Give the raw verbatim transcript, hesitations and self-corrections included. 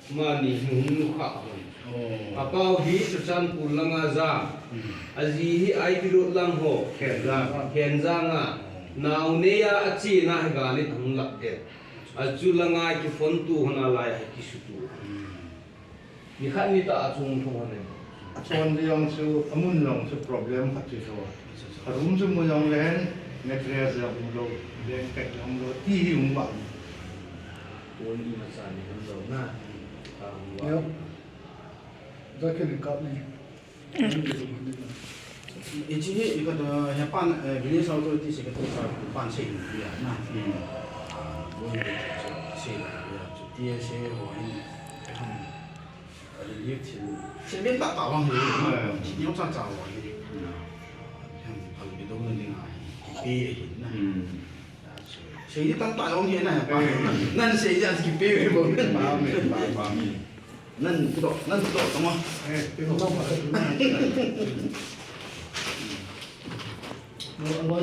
Mani hung nu kha hon. Oh. Apau hi Churachandpur langa jang. Hmm. Aji hi I T Road lang ho. Khenjang. Khenjang a. Oh. Nau nei a, achena hi gali thang lak de. Achu langa kiphone tu hon a lai a kisutu. Hmm. Nikhat nitah a chung thung hon e. Chon jong chu, amun jong chu problem khat chu chu. A room chu mu jong le hen, mattress jong um lou, blanket jong um lou, ti hi um ba. Pon imacha ni um lou na. Ka um ba. Yo. Jacket ni kap ni. Hiche hi, ikhat, eh, hepan, eh, Village Authority Secretary sir pan sei ni ya na. Hmm. Ah, boi boi chu sei ni ya chu. T S A ho hin, eh, ham, relief thil, thil ben tah tah vang hi. Hmm. Thil neo cha cha vang hi. Hmm. Hem, phal be dong na ding a hi. Kipe ahi na. Hmm. Sei ni tamtah jong hi na, pa. Eh. Nan sei jeh a kipe ve bou. Pa me, pa, pa me. Nan kidoh, nan kidoh tong a. Eh, kidoh tong a.